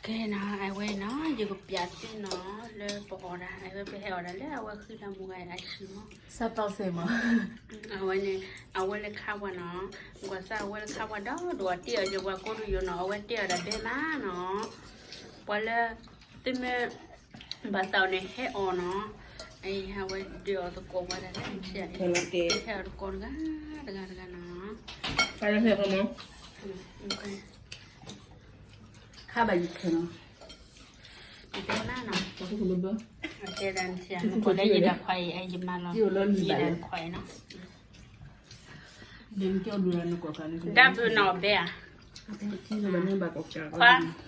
ကဲနီၤ အဝဲနီၤ ယကပျးသုနီၤ လၢပအီၣ်ဒၣ် အဝဲပဟဲအီၣ်ဒၣ်လၢအဝဲဃံလၤမိၢ်ဂၤအဟံၣ်မး စးတီၢ်စဲးမး အဝဲန့ၣ် အဝဲလၢခါပှၤနီၤ ကွၢ်စၢ်အဝဲလၢခါပှၤဒီးဒိၣ်အတ့ၢ်အီၤယပှၤကိးဒူယိာ်နီၤ အဝဲတ့ၢ်အီၤဒၣ်ဘဲမးနီၤ ပှၤလၢ သုမ့ၢ် ဘၣ်သးအီၤန့ၣ် ဟဲအီၣ်နီၤ အဝဲဒုးအီၣ်သကိးပှၤဒၣ် ဟဲအီၣ်သကိးတဂၤ တဂၤတဂၤနီၤ ခါဘၣ်ယခဲနီၤ တဲနၤနီၤ တဲဒၣ်နစံး နကိးလၢယဒၣ်ခွါအံၤ ယမၤလီၤ ယဒၣ်ခွါအံၤနီၤ ဒၣ်ဘုနီၣ်ဘဲဧါ ခွါနီၣ်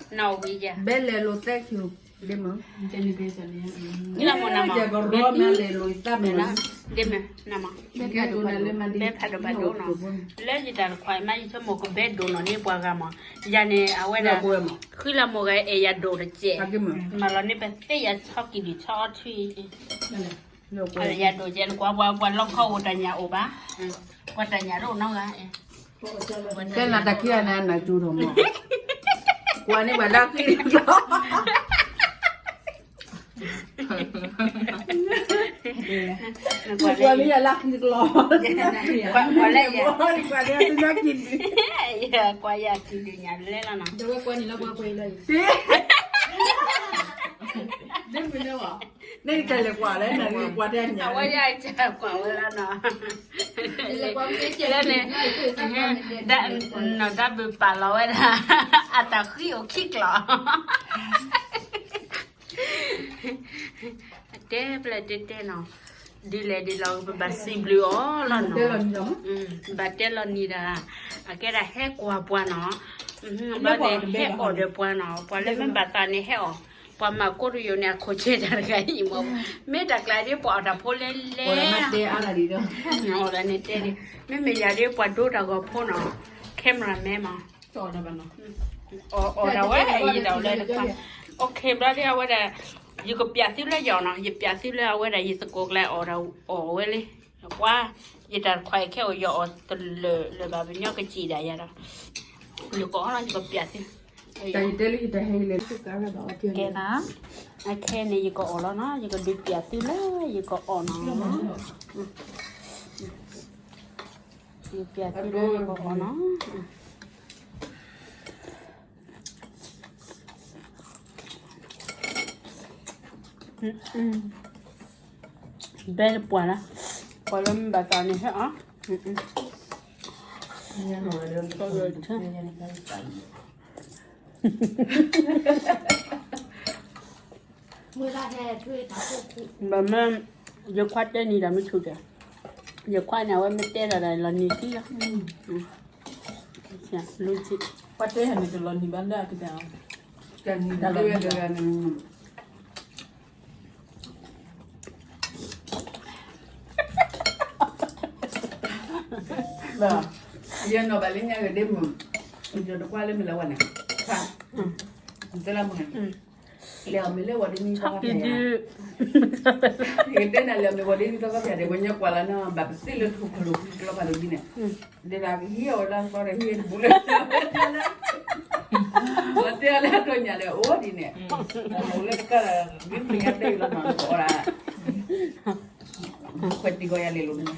ဝံၤယဲ ဘဲလဲၤလိာ်သဲခိၣ် ဒ်မး လၢမနၤမး ဒ်မးနၤမး ဘဲဖးဒိၣ်ဖးဒိၣ်နီၤ လၢယတၢ်တခွါအံၤမး ယဆိကမိၣ်ကဘဲဒိၣ်နီၣ်န့ၢ်ပှၤဂၤမး ယၤန့ၣ် အဝဲဒၣ် ဃံလၤမိၢ်ဂၤအဲၣ်ယၤဒိၣ်တကဲး မၤလီၤန့ၢ်ပသ့ယၤဆီကံၣ်ဒုၣ်ဆီအီထံ ယၤဒိၣ်ကဲး နကွၢ်ပှၤ ပှၤလီခီအိၣ်တၢ်ညၣ်အိၣ်ဘၣ် ပှၤတၢ်ညၣ်တအိၣ်နီတဂၤ ကဲနၤတၢ်ခံဂၤန့ၣ် နၤကၠူထီၣ်မး ကွၢ်န့ၢ်ပှၤလၢဃံလီၤ ကွၢ်လၢယၤလၢဃံတကျီ ကွၢ်လၢယၤ ကွၢ်လၢသုနီၢ်ကံၣ်ဒုၣ် ကွၢ်ယၤကံၣ်ဒုၣ်ညၣ်လဲၣ်လီၤနီၤ န့ၣ်ကလဲၤကွၢ်လၢနၤကွၢ်တၢ်ညၣ် အဝဲယၤကကွၢ်ဝဲလီၤနီၤ လၢန့ၣ် နီၢ်ဒၣ်ဘုးပာ်လီၤဝဲဒၣ် အတၢ်ဃံအိၣ်ခံကျီ တဲဖျဲၣ်တဲတဲနီၤ ဒ်လဲၣ်ဒ်လဲၣ် ပဘၣ်စံးဘျုးအီၤလီၤနီၤ ဘၣ်တဲလီၤနံၤဒၣ် အကဲဒၣ်ဟဲကွၢ်ပှၤနီၤ ဘၣ်န့ၣ်ဟဲအီၣ်ဒီးပှၤနီၤ ပှၤလၢမ့ၢ်ဘၣ်သးန့ၣ်ဟဲအီၣ် ပှၤမၤကိးတယိာ်န့ၣ် အခိၣ်ဆဲးတၢ်တဂၤအံၤမး မ့ၢ်တၢ်ကျါဒ်ပှၤအီၣ်တၢ်ဖိလဲလဲ အီၣ်ဒၣ်န့ၣ်တဲဒ် မ့မ့ၢ်ယၤဒ်ပှၤဒိတၢ်ဂီၤဖိနီၤ cameraman မး အီၣ်ဒၣ်ဝဲ ယဒၣ်ဝဲလၢတခွါ okay ဘျီဒ်အဝဲဒၣ် ယကပျးသုလၢယအီၣ်နီၤ ယပျးသုလၢအဝဲဒၣ် ယသကိးကျါအီၣ်ဒၣ်အီၣ်ဝဲလံ ကွၢ် ယတၢ်တခွါအံၤခဲအိၣ် ယအီၣ်တလၢာ်လၢၤဘၣ် ပညီကစံးဒၣ်ယၤဒီး ယကအီၣ်နီၤ ယကပျးသု ကဲနၤ အခဲန့ၣ် ယကအီၣ်လီၤနီၤ ယကဒုးပျးသုလၢယကအီၣ်နီၤ ယပျးသုလၢယကအီၣ်နီၤ ဘဲလၢပှၤလၢ ပှၤလၢမ့ၢ်ဘၣ်သးန့ၣ်ဟဲအီၤ ဘၣ်မ့ၢ် ယခွါတဲနံၤဒီးမ့ၢ်ဆူၣ်ကဲ ယခွါန့ၣ် အဝဲမ့ၢ်တဲဒၣ်ဒီးလီၤနံၤခံလီၤ လူၤက့ ပှၤတဲဟဲန့ၣ်တလီၤနံၤဘၣ်လၢအကတၢၢ် တၢ်နံၤတၢ်လီၤနံၤ ယနီၢ်ဘၣ်လၢညါကဒ့မုၢ် ယတကွၢ်လၢမ့ၢ်လၢဝဲန့ၣ် တလၢမုၢ်န့ၣ် လဲၤအီၣ်မ့ၤလၢဝဲဒ်မံသီခီပျၢ်ယၤ ယကတဲနၤလဲၤအီၣ်မ့ၤဝဲဒ်မံသီခီပျၢ်ဒီး ပှၤညီကွၢ်လၢနီၤ ဘၣ်ပသ့လၢထူၣ်ဖးဒိၣ်ဖုကျီဖးဒိၣ်ဒ်န့ၣ် ဒ်ဒၣ်ကဟံးအီၣ်ဝဲဒၣ်သီဒီးဟံးတဘူးလၢ ပှၤတဲလၢအဒိၣ်ညါဒီးအိၣ်ဒ်န့ၣ် အိၣ်လၢတကၢ်ဒီး ဒ်မ့ၢ်ညါတဲလီၤနီၤ အီၣ်ဒၣ် ခွဲးတံၢ်ဂီၤယၤလံလိာ်န့ၣ်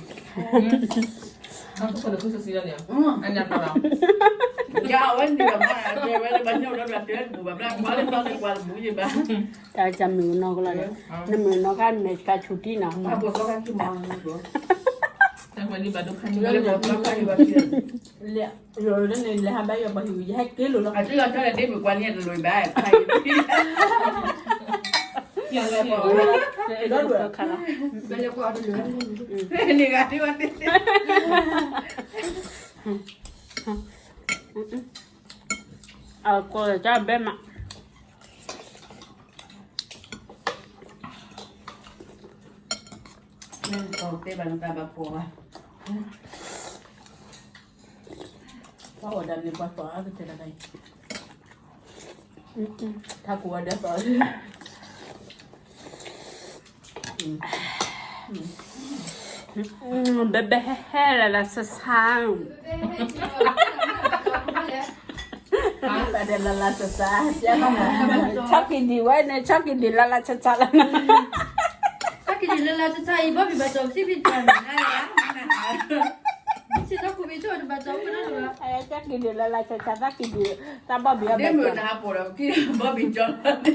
ယအဝဲန့ၣ်ဘၣ်မး အတဲဝဲလၢဘၣ်ညိၣ်ဒီးဘၣ်တဲတဘူးဘၣ်ဘျါ ကွၢ်လၢသီလၢကွၢ်တဘူးယဘၣ် တၢ်ကမုာ်နီၢ်ကလီၤဒီး နမုာ်နီၢ်ခါမဲာ်ကဆူၣ်ထံနီၤ ဘၣ်ဘိးသီခါခံမး လၢန့ၣ်လဲၤဟးဘါယွၤပှၤဟံၣ်ဝံၤ ယဟဲက့ၤလိာ်လီၤ အတုလီၤဆီဒီးဒ့မုၣ်ကွၢ်န့ၣ်တလိၣ်ဘၣ် န့ၣ်ဂၤဒ့ဝဲတ့ အကိးတၢ်ဘဲမး မ့ၢ်ကီၢ်တဲဘၣ်နတၢ်ဘၣ်ဖှီၣ်ဘၣ် ပှၤအီၣ်ဒၣ်န့ၣ်ပှၤသီၣ်အါကတၢၢ်တဂၤအံၤ ထါကိၣ်ဝဲဒၣ်သီၣ် ဘဲဘဲဟဲဟဲလၢလၢဆါဆါ ဘဲ ဒီးလၢလၢဆးဆး, ဆီကံဒံဝဲန့ၣ် ဆီကံဒံလၢလၢဆးဆးလီၤ, ဆီကံဒံလၢလၢဆးဆးအံၤ ဘီဘံၣ်ဘၣ်စီၤ ပစံးဖံးတၢ်န့ၣ်, ဆီကံဒံလၢလၢဆးဆး ဆီကံဒံ, တၢ်ဘီဘံၣ်အီၤဘၣ်စီၤ, ဒ်မုၢ်တဟးပိာ်ဒီး ပကဘီဘံၣ်ကၠီလီ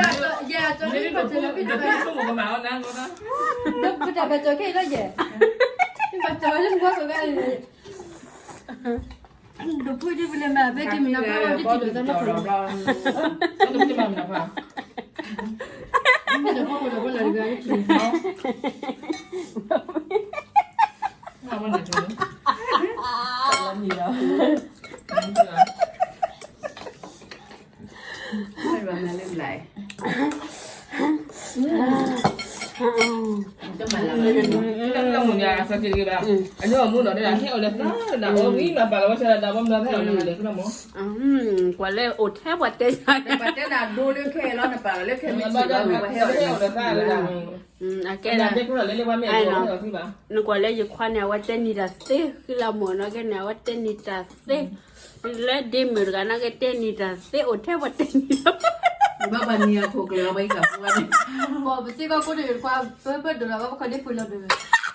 ၤ, ယဲအကၠီလီၤ, ပတၢ်ဘၣ်စီၤခဲအံၤလီၤယဲ, ပတၢ်ဘၣ်စီၤလၢမူခိၣ်ဂၤန့ၣ် ဒိးဖုဒ်ပလဲၤမၤ ဘဲက့ၤမနၤဖးလီၤ ဒ်တံၢ်လီၤသးနီၢ်ခိၣ်လီၤ, ဘဲဒီးဖီခိၣ်ဒီးဖီလာ်တဂၤ ဒ်တံၢ်လီၤသး, တၢ်မုၢ်န့ၣ် အစးက့ၤတဂ့ၤဘၣ်, အညီအမူနီၤ ဟဲအိၣ်လၢသးလၢနၤ အီၣ်ဝံၤမၤပာ်လီၤဝဲဆၢဒၣ် တၢ်ဘီမနုၤဖဲအိၣ်လၢနၤလဲၣ်နီၤမး, ကွၢ်လၢအိၣ်ထဲပှၤတဲနၤ, ပှၤတဲနၤဒိလၢခဲအံၤလီၤ နပာ်လီၤလၢခဲမ့ၢ်စံးလီၤ ပှၤဟဲအိၣ်လၢသးလၢနၤ, အကဲနၤ, နကွၢ်လၢယခွါန့ၣ် အဝဲတဲနံၤတၢ်သ့ ဃံလၤမီၢ်နီၤ ကဲန့ၣ် အဝဲတဲနံၤတၢ်သ့, လၢဒ့မုၢ်တဂၤန့ၣ် ကတဲနံၤတၢ်သ့ အိၣ်ထဲပှၤတဲနံၤတၢ် ဘၣ်ပှၤနံၤအခိၣ်ကျၢၢ် ဘၣ်အံၤကပှၤန့ၣ်, ပစ့ကီၢ်ခိၣ်တၢ် ပှၤပၢပၢဒိၣ်လီၤ ဘၣ်ပခီၣ်ဒ့ပှ့ၤလီၤဒိၣ်, လၢန့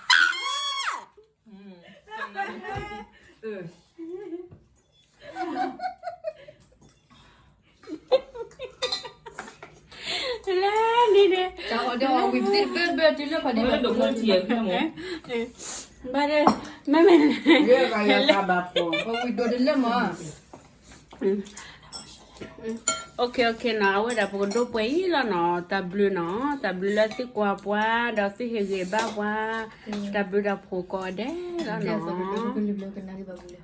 ၣ်န့ၣ်, တၢ်အီၣ်ဒီးအီၣ်ဝံၤ ပသ့တဘၢတဘၢတုၤလၢခီၣ်ဒ့ဘၣ်, ဘၣ်ဒီး, မ့မ့ၢ်, ဝံၤဒိၣ်တလၢမး, OK OK နီၤ အဝဲဒၣ်ပကဒိးပှဲၤအံၤလီၤနီၤ တၢ်ဘျုးနီၤ တၢ်ဘျုးလၢသုကွၢ်ပှၤ ဒီးသုဟ့ၣ်ဂံၢ်ဘါပှၤ တၢ်ဘျုးတၢ်ဖှိၣ်ကိးဂၤဒဲးလီၤနီၤ, ကနၣ်ဂံၢ်ဘၣ်ပူၤလၢ